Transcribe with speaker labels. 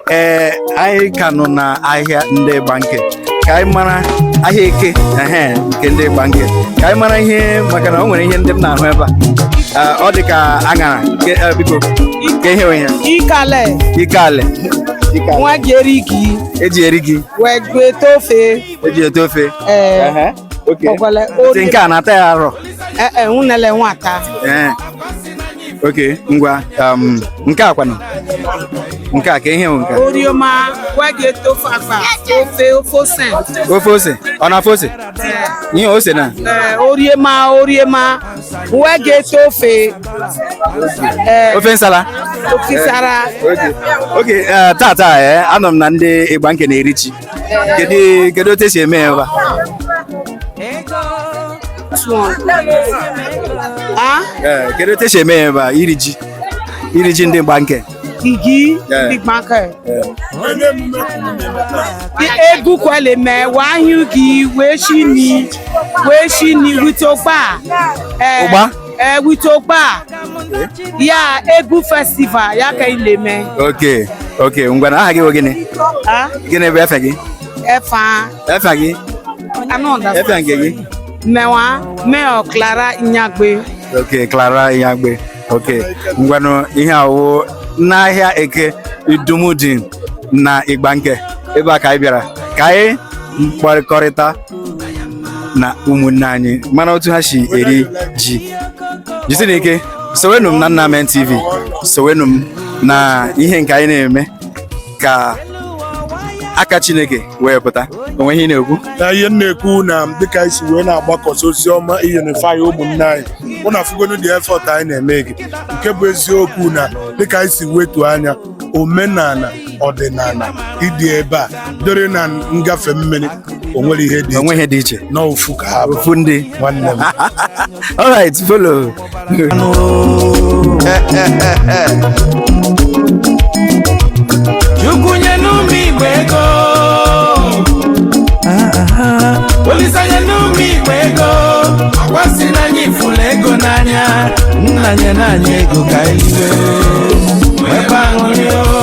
Speaker 1: Ee, anyị ka nọ na ahịa ndị Igbanke ka anyị mara ahịa Eke, ehe, nke ndị Igbanke, ka anyị mara ihe, maka na o nwere ihe ndị m na-ahụ ebe a. Ah, ọ dị ka aṅara. Biko, ke ihe nwe ya?
Speaker 2: Ikale.
Speaker 1: Ike ale. Ike ale.
Speaker 2: Nwa geri gị.
Speaker 1: Eji eri gị.
Speaker 2: Wee gbee tofe.
Speaker 1: Eji ete ofe.
Speaker 2: Ee.
Speaker 1: Ehe, okay.
Speaker 2: Ọkwale.
Speaker 1: Ntị nke a na-ata ya arọ?
Speaker 2: Ee, unele nwata.
Speaker 1: Ee. Ok, ngwa, nke a kwanụ, nke a ka ihe bụ nke a?
Speaker 2: Orioma wee gị tofe akpa ofe ofe ose.
Speaker 1: Ofe ose, ọ na-afọ ose ihe ose na?
Speaker 2: Ee, orioma orioma wee gị tofe. Ee.
Speaker 1: Ofe nsala.
Speaker 2: Ofe sara.
Speaker 1: Ok, tata, ee, anọ m na ndị Igbanke na-eri ji. Kedu otu esi eme ya ebe a?
Speaker 2: This one. Ah?
Speaker 1: Ee, kedu otu esi eme ya ebe a, iri ji ndị Igbanke?
Speaker 2: Gigi.
Speaker 1: Yeah.
Speaker 2: Big market. Egwu kwele mee wee gị wee shi ni with ụgba. Eh,
Speaker 1: Ụgba?
Speaker 2: Eh, with ụgba. Ya egwu festival ya ka ile mee.
Speaker 1: Ok, ngwa, na aha gị bụ gịnị?
Speaker 2: Ah?
Speaker 1: Gịnị bụ efe gị?
Speaker 2: Efa.
Speaker 1: Efe gị?
Speaker 2: I no understand.
Speaker 1: Efe nke gị?
Speaker 2: Mewa Meo Clara Nyagbe.
Speaker 1: Ok, Clara Inyagbe. Ok, ngwanụ, ihe awụ n'ahịa Eke Idumudi na Igbanke ebe a ka anyị bịara ka anyị mkpakọrịta na ụmụnne anyị, mara otu ha si eri ji. Jisi n'ike, sowenu m na Nnamen TV, sowenu m na ihe nke anyị na-eme ka aka Chineke wee pụta onwe ihe ị na-ekwu.
Speaker 3: Na ihe m na-ekwu na dịka anyị si wee na-agbakọta ozi ọma i-unify ụmụnne anyị, mụ na fugonu the effort anyị na-eme gị, nke bụ eziokwu na dịka anyị si wetu anya omenala ọdịnala ịdị ebe a dịrị na ngafe mmiri, o nwere ihe dị
Speaker 1: onwe
Speaker 3: iche.
Speaker 1: Ihe dị iche.
Speaker 3: N'ofu ka ha bụ.
Speaker 1: Ofu ndị.
Speaker 3: Nwanne m.
Speaker 1: Alright, follow.
Speaker 4: Chukwu nye n'ụmụ Igbo ego, Olisa nye n'ụmụ Igbo ego, akwasị na anyị fụrụ ego n'anya, nna nye n'anya ego ka eliwe webe aṅụrị o.